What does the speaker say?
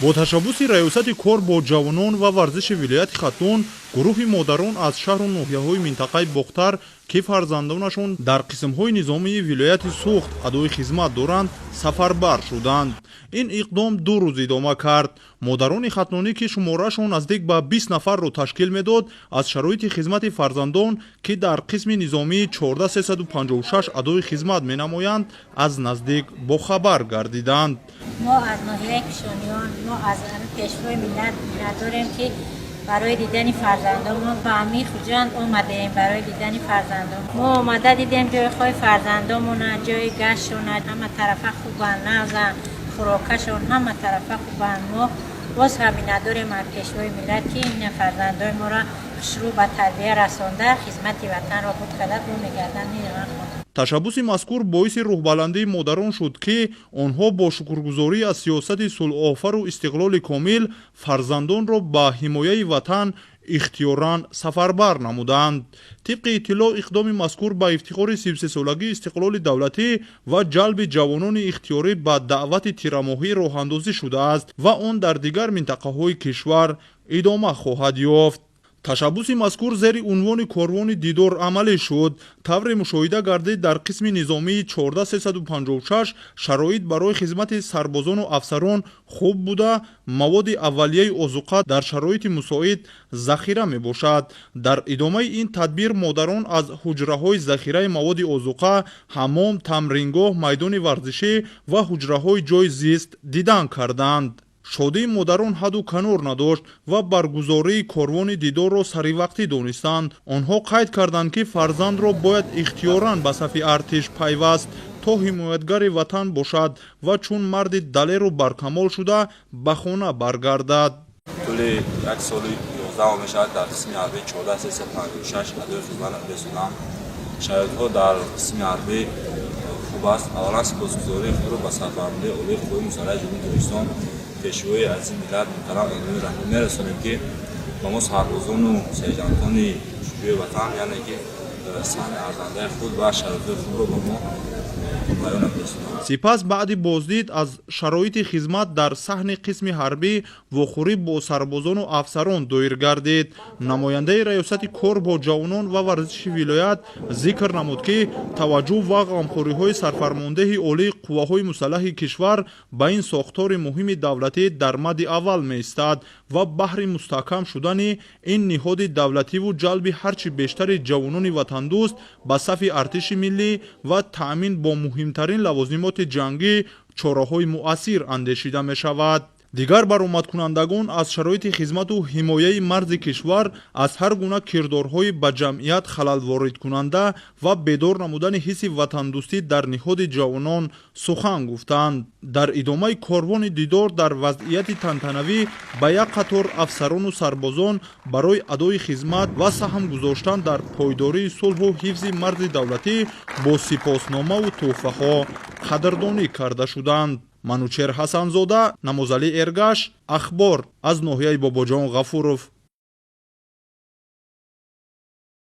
Бо ташаббуси Раёсати кор бо ҷавонон ва варзиши вилояти Хатлон, гурӯҳи модарон аз шаҳру ноҳияҳои минтақаи Бохтар, ки фарзандонашон дар қисмҳои низомии вилояти Суғд адои хизмат доранд, сафарбар шуданд. Ин иқдом 2 рӯз идома кард. Модарони хатлонӣ, ки шумораашон наздик ба 20 нафарро ташкил медод, аз шароити хизмати фарзандон, ки дар қисми низомии 14356 адои хизмат менамоянд, аз наздик бохабар гардиданд. Мо аз ноҳияи Кишониён, мо аз Пешвои миллат миннатдорем, ки барои дидани фарзандонмон ба ҳамин Хуҷанд омадаем. Барои дидани фарзандон мо омада дидем ҷойҳои фарзандонмона, ҷои гаштшона, ҳама тарафа хубанд, нағзанд, хӯрокашон ҳама тарафа хубанд. Мо боз ҳам миннатдорем аз Пешвои миллат, ки ина фарзандои моро хушрӯ ба тарбия расонда, хизмати ватанро буд карда мегарданд. Ташаббуси мазкур боиси рӯҳбаландии модарон шуд, ки онҳо бо шукргузорӣ аз сиёсати сулҳофару истиқлоли комил фарзандонро ба ҳимояи ватан ихтиёран сафарбар намуданд. Тибқи иттилоъ, иқдоми мазкур ба ифтихори 33-солагии истиқлоли давлатӣ ва ҷалби ҷавонони ихтиёрӣ ба даъвати тирамоҳӣ роҳандозӣ шудааст ва он дар дигар минтақаҳои кишвар идома хоҳад ёфт. Ташаббуси мазкур зери унвони «Корвони дидор» амалӣ шуд. Тавре мушоҳида гардид, дар қисми низомии 14356 шароит барои хизмати сарбозону афсарон хуб буда, маводи аввалияи озуқа дар шароити мусоид захира мебошад. Дар идомаи ин тадбир модарон аз ҳуҷраҳои захираи маводи озуқа, ҳаммом, тамрингоҳ, майдони варзишӣ ва ҳуҷраҳои ҷойи зист дидан карданд. Шодии модарон ҳадду канор надошт ва баргузории корвони дидорро саривақтӣ донистанд. Онҳо қайд карданд, ки фарзандро бояд ихтиёран ба сафи артиш пайваст, то ҳимоятгари ватан бошад ва чун марди далеру баркамол шуда ба хона баргардад. Тӯли як соли 11 моҳ мешавад, дар қисми ҳарбии 14356 адои хизмат расудам. Шароитҳо дар қисми ҳарбӣ хуб аст. Аввалан, сипосгузории худро ба Сарфармондаи Олии Қувваи Мусаллаҳи Ҷумҳурии Тоҷикистон, Пешвои азизи миллат муҳтарам Эмомалӣ Раҳмон мерасонем, ки ба мо, сарбозону сержантони шуҷӯи ватан, яъне ки саҳми арзандаи худ ва шароитҳои хубро ба мо баён мерасонанд. Сипас, баъди боздид аз шароити хизмат дар саҳни қисми ҳарбӣ, вохӯрӣ бо сарбозону афсарон доир гардид. Намояндаи Раёсати кор бо ҷавонон ва варзиши вилоят зикр намуд, ки таваҷҷӯҳ ва ғамхориҳои Сарфармондеҳи Олии Қувваҳои Мусаллаҳи кишвар ба ин сохтори муҳими давлатӣ дар мадди аввал меистад ва баҳри мустаҳкам шудани ин ниҳоди давлативу ҷалби ҳарчи бештари ҷавонони ватандӯст ба сафи артиши миллӣ ва таъмин бо муҳимтарин лавозимоти ҷангӣ чораҳои муассир андешида мешавад. Дигар баромадкунандагон аз шароити хизмату ҳимояи марзи кишвар аз ҳар гуна кирдорҳои ба ҷамъият халалворидкунанда ва бедор намудани ҳисси ватандӯстӣ дар ниҳоди ҷавонон сухан гуфтанд. Дар идомаи корвони дидор дар вазъияти тантанавӣ ба як қатор афсарону сарбозон барои адои хизмат ва саҳм гузоштан дар пойдории сулҳу ҳифзи марзи давлатӣ бо сипосномаву тӯҳфаҳо қадрдонӣ карда шуданд. Манучер Ҳасанзода, Намозалӣ Эргаш, «Ахбор» аз ноҳияи Бобоҷон Ғафуров.